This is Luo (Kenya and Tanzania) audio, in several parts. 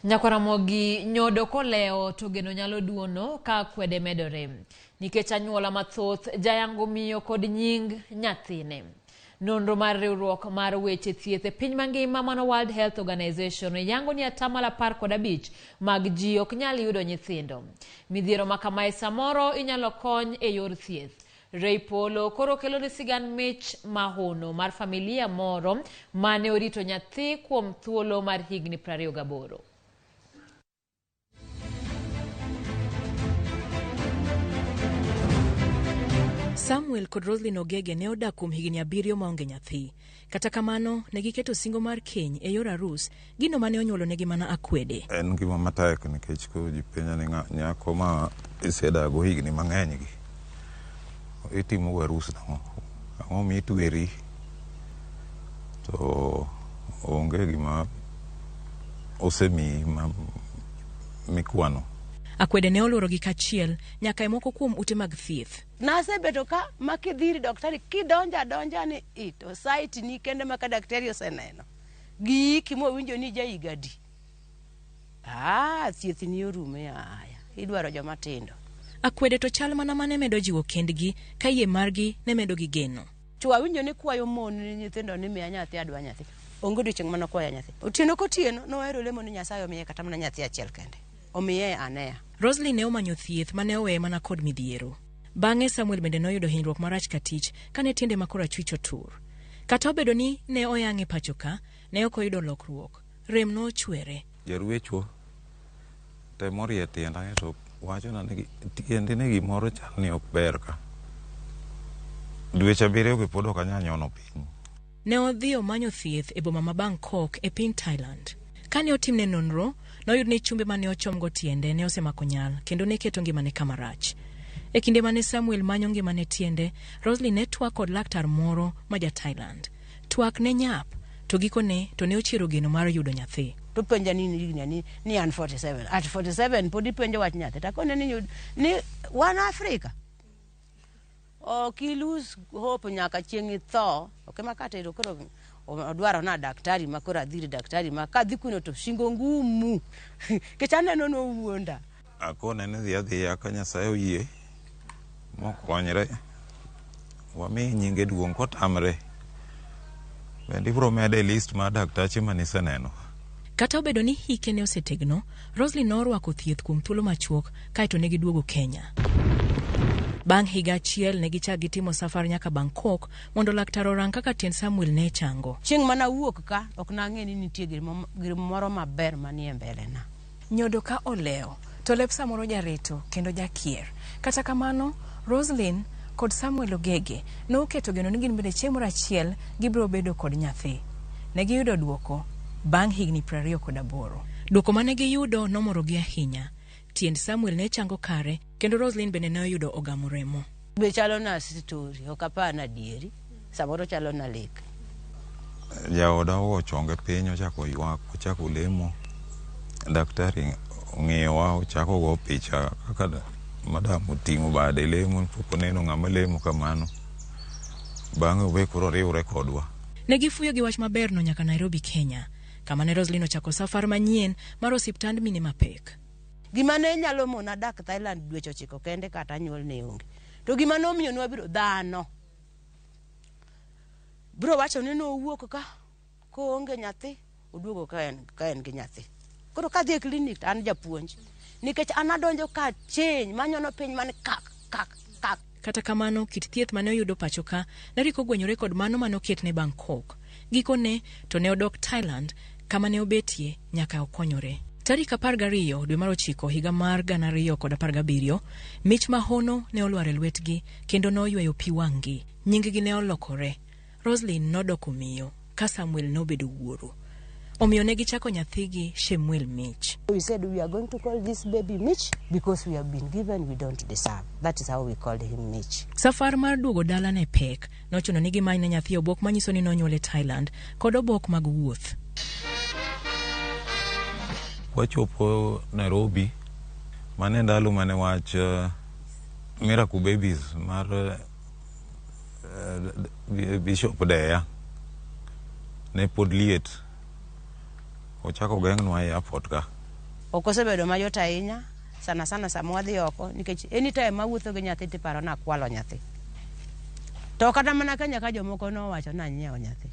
Nyakwaramogi nyodo kolewo to geno nyalo duono ka akwede medore nikech anyuola mathoth jayango miyo kod nying nyathine. Nonro mar riwruok mar weche thieth e piny mangima mano World Health Organization yango ni atamalo 15 mag ji ok nyal yudo nyithindo. Midhiero ma kamae samoro inyalo kony e yor thieth. Ray Polo koro kelo ni sigand mich mahono mar familia moro mane orito nyathi kuom thuolo mar higni 28. Samuel kod Roslyn Ogege ne odak kuom higni 7 maonge nyathi. Kata kamano, ne giketo singo mar keny e yor arus, gino mane onyuolonegi mana akwede. En ngima matek nikech koro ji penja ni nyako ma isedago higni mang'eny gi itimo go arus nang'o? Ang'o mitweri? To onge gima osemiyi ma mikwano. Akwede ne olworogi kachiel nyaka e moko kuom ute mag thieth. Nasebedo ka ma kidhi ir daktari kidonjo adonja ni i to site ni kende ma ka daktari oseneno giiki mowinjo ni ja higa adi. Ah, thieth ni orumo aya. Idwaro joma tindo. Akwede to chal mana mane medo jiwo kendgi ka yie margi ne medo gi geno. Chwo awinjo ni kwayo mon ni nyithindo ni miya nyathi adwa nyathi. Onge odiochieng' mane okwaya nyathi. Otieno kotieno nohero lemo ni Nyasaye omiye kata mana nyathi achiel kende. Omiye anea. Roslyn ne omanyo thieth mane oweye mana kod midhiero. Bang'e Samuel bende noyudo hinyruok marach ka tich kane tiende ma korachwich otur. Kata obedo ni ne oyang'e pacho ka, ne ok oyudo lokruok. Rem nochwere. Jarwecho temo rie tienda to wachona ni tiendi ni gimoro chal ni ok ber ka. Dweche 7 gi pod ok anyal nyono piny. Ne odhi omanyo thieth e boma ma Bangkok e piny Thailand. Kane otimne nonro, noyud ni chumbe mane ochomgo tiende ne osemako nyal kendo ne keto ngimane kama rach. E kinde mane Samuel manyo ngimane tiende, Roslyn ne twak kod laktar moro ma ja Thailand. Twak ne nyap, to gikone to ne ochiero geno mar yudo nyathi. To penja ni higni ani ni an 47. At 47 pod ipenjo wach nyathi. Takone ni ni wan Afrika. Ok i lose hope nyaka chieng' itho. Ok ema katero koro odwaro na daktari ma koro adhi ir daktari ma kadhi kuno to shingo ngumu. Nikech aneno nowuonda. Akone ni dhi adhiya ka Nyasaye oyie mokonyre wami nyinge duong' kotamre bende ibiro mede e list mar daktache maniseneno. Kata obedo ni hike ne osetegno, Roslyn norwako thieth kuom thuolo machuok kaeto ne giduogo Kenya. Bang' higa achiel ne gichak gitimo safar nyaka Bangkok mondo laktar orang kaka tiend Samuel ne chango. Chieng' mane awuok ka, ok nang'e ni nitie gimoro maber manie mbele na. Nyodo ka olewo, to lep samoro jareto kendo jakier. Kata kamano, Roslyn kod Samuel Ogege noketo geno ni gin bende chieng' moro achiel gibiro bedo kod nyathi. Ne giyudo dwoko bang' higni 28. Dwoko mane giyudo nomorogi ahinya. Tiend Samuel ne chango kare kendo Roslyn bende ne oyudo ogamo remo. Be chalo na story, ok apar na adieri. Samoro chalo na lek. Jaoda ogo chonge piny ochako ywak, ochako lemo. Daktari ong'iyowa ochako go picha kaka madam oting'o bade lemo pok oneno ng'ama lemo kamano. Bang'e obe koro oriwre kodwa. Ne gifuyo gi wach maberno nyaka Nairobi, Kenya, kama ne Roslyn ochako safar manyien mar osiptand mine mapek. Gima ne nyalo mona dak Thailand dweche 9 kende kata anyuol ne onge. To gima nomiyo nwabiro dhano. Biro wacho ni nowuok ka koonge nyathi, oduogo ka en gi nyathi. Koro kadhi e klinik to an japuonj. Nikech an adonjo ka chiny manyono piny man kak kak kak. Kata kamano, kit thieth mane oyudo pacho ka ne rik ogwenyore kod mano mane oketne Bangkok. Gikone to ne odok Thailand kama ne obetie nyaka okonyore. Tarik 12 dwe mar 9 higa mar 2017, mich mahono ne olwar e lwetgi kendo noyweyo pi wang'gi. Nyinggi ne olokore. Roslyn nodoko miyo ka Samuel nobedo wuoro. Omiyo ne gichako nyathigi Shemuel Mich. We said we are going to call this baby Mitch because we have been given, we don't deserve. That is how we called him Mitch. Safar mar duogo dala ne pek. Nochuno ni gimany ne nyathi obok manyiso ni nonyuole Thailand kod obok mag wuoth. Wachopo Nairobi, mane ndalo mane wach Miracle Babies mar Bishop Deya ne pod liet. Ochako geng'nwa e airport ka. Ok osebedo mayot ahinya, sana sana sama wadhi oko, nikech anytime mawuotho gi nyathi tiparo ni akwalo nyathi. To kata mana Kenya ka jomoko nowacho ni anyiewo nyathi.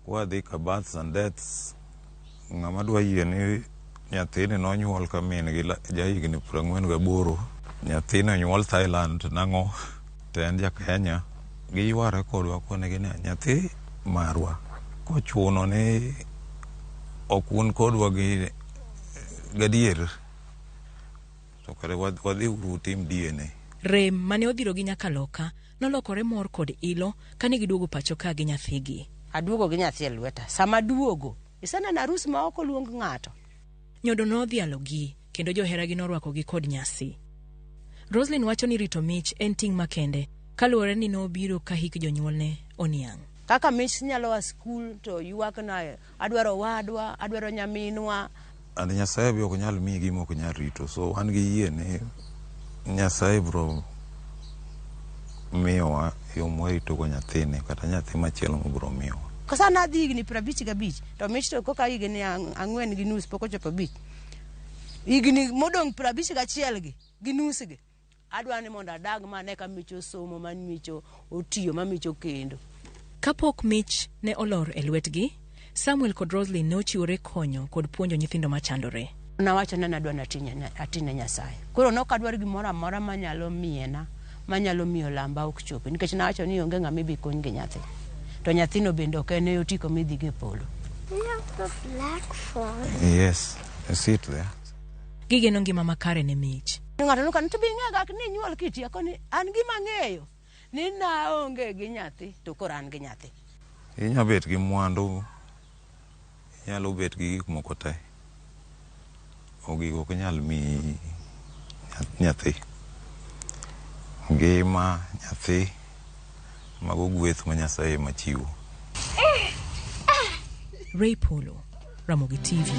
Kwadhi ka births and deaths, ng'ama dwa yie ni nyathini nonyuol ka min gi jahigni 48, nyathini onyuol Thailand nang'o to en ja Kenya, giyware kodwa konegi ni nyathi marwa kochuno ni ok un kodwa gi gadier to kare wadhi uru utim DNA. Rem mane odhirogi nyaka loka nolokore mor kod ilo kane giduogo pacho ka gi nyathigi. Aduogo gi nyathi e lweta. Sama aduogo, iseneno arus ma ok oluong ng'ato. Nyodo nodhialogi kendo joheragi norwakogi kod nyasi. Roslyn wacho ni rito mich en ting' makende kaluwore ni nobiro ka hik jonyuolne oniang'. Kaka mich nyalo a skul to ywak na adwaro wadwa, adwaro nyaminwa. And Nyasaye be ok nyal miyi gima ok nyal rito. So wan gi yie ni Nyasaye biro miyowa yo mwaritogo nyathini kata nyathi machielo mobiro miyowa. Kasa nadhi higni 55 to mich to koka higni 4.5 pok ochopo 5. Higni modong' 51 gi gi nus gi. Adwa ni mondo adag mane ka mich osomo, ma mich otiyo, ma mich okendo. Kapok mich ne olor e lwetgi, Samuel kod Roslyn ne ochiwore konyo kod puonjo nyithindo machandore. Nawacho ni nadwa ni atine Nyasaye. Koro nok adwar gimoro amora manyalo miena, manyalo miyo lamba ok chopi. Nikech nawacho ni onge ng'ama ibi kony gi nyathi. To nyathino bende ok en e otiko midhi go e polo. We have the black phone. Yes, sit there. Gigeno ngima makare ne mich. Ng'ato nokani to be ing'eyo ga ni inyuol kiti akoni an gima ang'eyo ni naonge gi nyathi to koro an gi nyathi. Inyalo bet gi mwandu, inyalo bet gi gik moko te. O gigo ok nyal miyi nyathi. Ngima, nyathi, mago gweth ma Nyasaye ema chiwo. Ray Polo, Ramogi TV.